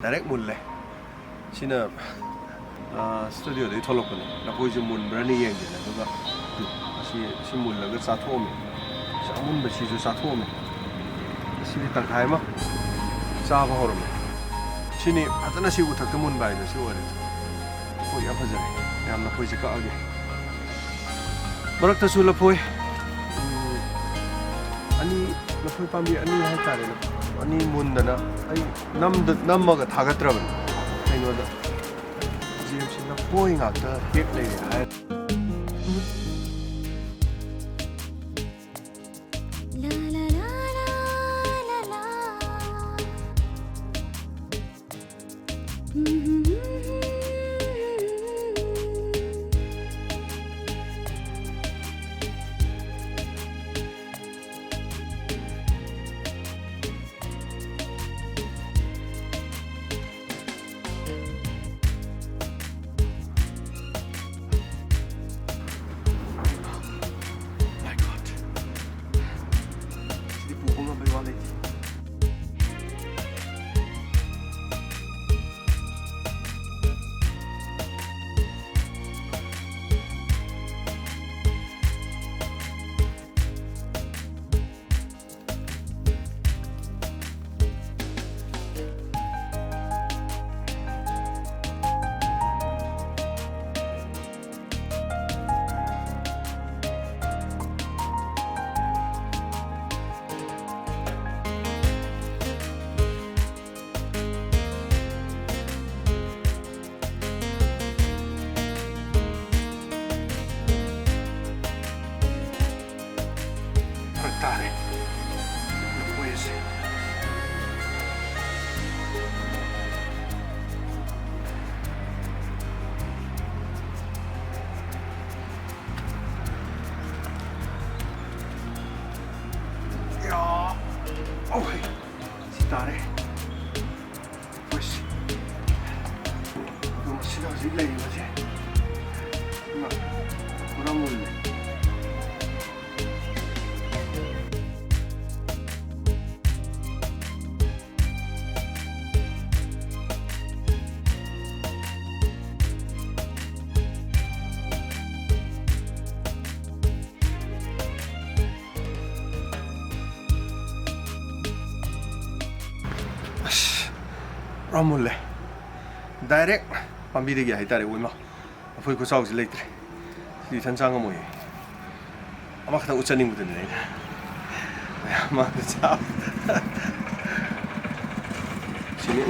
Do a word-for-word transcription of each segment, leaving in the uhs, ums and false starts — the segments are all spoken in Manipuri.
ꯗꯥꯏꯔꯦꯛ ꯃꯨꯜꯂꯦ꯫ ꯁꯤꯅ, ꯑꯥ, ꯁ꯭ꯇꯨꯗꯤꯑꯣꯗꯒꯤ ꯊꯣꯛꯂꯛꯄꯅꯦ꯫ ꯂꯐꯣꯏꯁꯦ ꯃꯨꯟꯕ꯭ꯔꯅ ꯌꯦꯡꯒꯦꯅ꯫ ꯑꯗꯨꯒ, ꯎꯝ, ꯑꯁꯤ, ꯁꯤ ꯃꯨꯜꯂꯒ ꯆꯥꯊꯣꯛꯑꯝꯃꯦ꯫ ꯁꯤ ꯑꯃꯨꯟꯕꯁꯤꯁꯨ ꯆꯥꯊꯣꯛꯑꯝꯃꯦ꯫ ꯁꯤꯗꯤ ꯇꯪꯈꯥꯏ ꯑꯃ ꯆꯥꯕ ꯍꯧꯔꯝꯃꯦ꯫ ꯁꯤꯅꯤ ꯐꯖꯅ ꯁꯤ ꯎꯊꯛꯇ ꯃꯨꯟꯕ ꯍꯥꯏꯗꯣ ꯁꯤ ꯑꯣꯏꯔꯦ꯫ ꯂꯐꯣꯏ ꯌꯥꯝ ꯐꯖꯔꯦ꯫ ꯌꯥꯝ ꯂꯐꯣꯏꯁꯦ ꯀꯛꯑꯒꯦ꯫ ꯃꯔꯛꯇꯁꯨ ꯂꯐꯣꯏ, ꯎꯝ, ꯑꯅꯤ, ꯂꯐꯣꯏ ꯄꯥꯝꯕꯤ ꯑꯅꯤ ꯍꯥꯏꯇꯥꯔꯦ, ꯑꯅꯤ ꯃꯨꯟꯗꯅ ꯑꯩ ꯅꯝꯗ-, ꯅꯝꯃꯒ ꯊꯥꯒꯠꯇ꯭ꯔꯕꯅꯤ꯫ ꯀꯩꯅꯣꯗ, ꯖꯦꯝꯁꯁꯤ ꯂꯐꯣꯏ ꯉꯥꯛꯇ ꯍꯦꯛ ꯂꯩꯔꯦ ꯍꯥꯏ꯫ My God. ꯁꯤꯗꯤ ꯄꯨꯕ ꯉꯝꯕꯩ ꯋꯥ ꯂꯩꯇꯦ꯫ ꯐꯔꯛ ꯇꯥꯔꯦ꯫ ꯂꯐꯣꯏ ꯑꯁꯦ꯫ ꯌꯥ! ꯑꯧ! ꯁꯤ ꯇꯥꯔꯦ꯫ ꯑꯁ꯫ ꯑꯗꯣ ꯃꯁꯤꯗ ꯍꯧꯖꯤꯛ ꯂꯩꯔꯤꯕꯁꯦ꯫ ꯏꯃꯥ, ꯄꯨꯔꯥ ꯃꯨꯜꯂꯦ꯫ ꯃꯨꯜꯂꯦ꯫ ꯗꯥꯏꯔꯦꯛ ꯄꯥꯝꯕꯤꯗꯒꯤ ꯍꯥꯏꯇꯥꯔꯦ꯫ ꯑꯣꯏꯃ, ꯑꯩꯈꯣꯏ ꯈꯨꯆꯥꯎꯁꯤ ꯂꯩꯇ꯭ꯔꯦ꯫ ꯁꯤꯗꯤ ꯏꯊꯟ ꯆꯥ ꯉꯝꯃꯣꯏꯌꯦ꯫ ꯑꯃꯈꯛꯇꯪ ꯎꯠꯆꯅꯤꯡꯕꯗꯨꯅꯤꯅꯦ ꯑꯩꯅ꯫ ꯃꯌꯥꯝ ꯃꯥꯡꯗ ꯆꯥꯕ꯫ ꯁꯤꯅꯤ꯫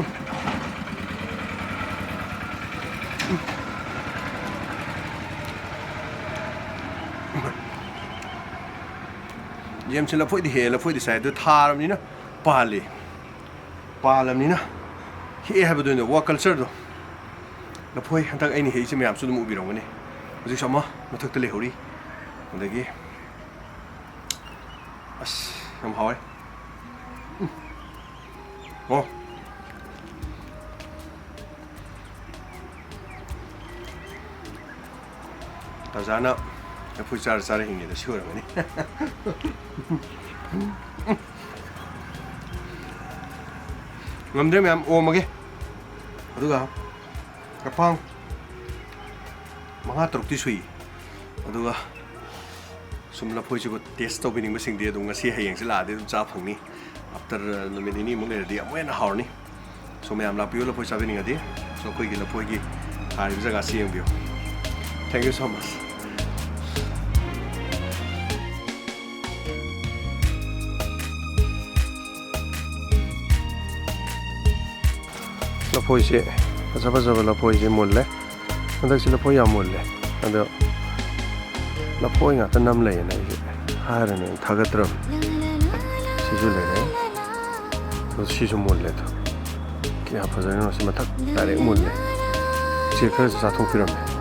ꯌꯦꯝꯁꯦ ꯂꯐꯣꯏꯗꯤ ꯍꯦꯛꯑꯦ, ꯂꯐꯣꯏꯗꯤ ꯆꯥꯏ꯫ ꯑꯗꯨ ꯊꯥꯔꯕꯅꯤꯅ ꯄꯥꯜꯂꯤ꯫ ꯄꯥꯜꯂꯕꯅꯤꯅ ꯍꯦꯛꯑꯦ ꯍꯥꯏꯕꯗꯨꯅꯦ, ꯋꯥ ꯀꯜꯆꯔꯗꯣ꯫ ꯂꯐꯣꯏ ꯍꯟꯗꯛ ꯑꯩꯅ ꯍꯦꯛꯏꯁꯦ ꯃꯌꯥꯝꯁꯨ ꯑꯗꯨꯝ ꯎꯕꯤꯔꯝꯒꯅꯤ꯫ ꯍꯧꯖꯤꯛꯁꯨ ꯑꯃ ꯃꯊꯛꯇ ꯂꯩꯍꯧꯔꯤ꯫ ꯑꯗꯒꯤ ꯑꯁ, ꯌꯥꯝ ꯍꯥꯎꯋꯦ꯫ ꯎꯝ꯫ ꯑꯣ꯫ ꯇꯥꯖꯥꯅ ꯂꯐꯨ ꯆꯥꯔ ꯆꯥꯔ ꯍꯤꯡꯉꯦꯗ ꯁꯤ ꯑꯣꯏꯔꯝꯒꯅꯤ꯫ ꯉꯝꯗ꯭ꯔꯦ ꯃꯌꯥꯝ, ꯑꯣꯝꯃꯒꯦ꯫ ꯑꯗꯨꯒ ꯀꯄꯥꯡ ꯃꯉꯥ ꯇꯔꯨꯛꯇꯤ ꯁꯨꯏ꯫ ꯑꯗꯨꯒ ꯁꯨꯝ ꯂꯐꯣꯏꯁꯤꯕꯨ ꯇꯦꯁ ꯇꯧꯕꯤꯅꯤꯡꯕꯁꯤꯡꯗꯤ ꯑꯗꯨꯝ ꯉꯁꯤ ꯍꯌꯦꯡꯁꯤ ꯂꯥꯛꯑꯗꯤ ꯑꯗꯨꯝ ꯆꯥ ꯐꯪꯅꯤ꯫ ꯑꯥꯐꯇꯔ ꯅꯨꯃꯤꯠ ꯅꯤꯅꯤꯃꯨꯛ ꯂꯩꯔꯗꯤ ꯑꯃꯨꯛ ꯍꯦꯟꯅ ꯍꯥꯎꯔꯅꯤ꯫ ꯁꯣ ꯃꯌꯥꯝ ꯂꯥꯛꯄꯤꯌꯨ, ꯂꯐꯣꯏ ꯆꯥꯕꯤꯅꯤꯡꯉꯗꯤ꯫ ꯁꯣ ꯑꯩꯈꯣꯏꯒꯤ ꯂꯐꯣꯏꯒꯤ ꯊꯥꯔꯤꯕ ꯖꯒꯥꯁꯤ ꯌꯦꯡꯕꯤꯌꯨ꯫ Thank you so much꯫ ꯂꯐꯣꯏꯁꯦ, ꯐꯖ ꯐꯖꯕ ꯂꯐꯣꯏꯁꯦ ꯃꯨꯜꯂꯦ꯫ ꯍꯟꯗꯛꯁꯤ ꯂꯐꯣꯏ ꯌꯥꯝ ꯃꯨꯜꯂꯦ꯫ ꯑꯗꯣ ꯂꯐꯣꯏ ꯉꯥꯛꯇ ꯅꯝ ꯂꯩꯌꯦꯅ ꯑꯩꯁꯦ ꯍꯥꯏꯔꯅꯦꯅ ꯊꯥꯒꯠꯇ꯭ꯔꯕꯅꯤ꯫ ꯁꯤꯁꯨ ꯂꯩꯔꯦ꯫ ꯑꯗꯣ ꯁꯤꯁꯨ ꯃꯨꯜꯂꯦ ꯑꯗꯣ꯫ ꯀꯌꯥ ꯐꯖꯔꯤꯅꯣ ꯁꯤ ꯃꯊꯛ ꯗꯥꯏꯔꯦꯛ ꯃꯨꯜꯂꯦ꯫ ꯎꯆꯦꯛ ꯈꯔꯁꯨ ꯆꯥꯊꯣꯛꯄꯤꯔꯝꯃꯦ꯫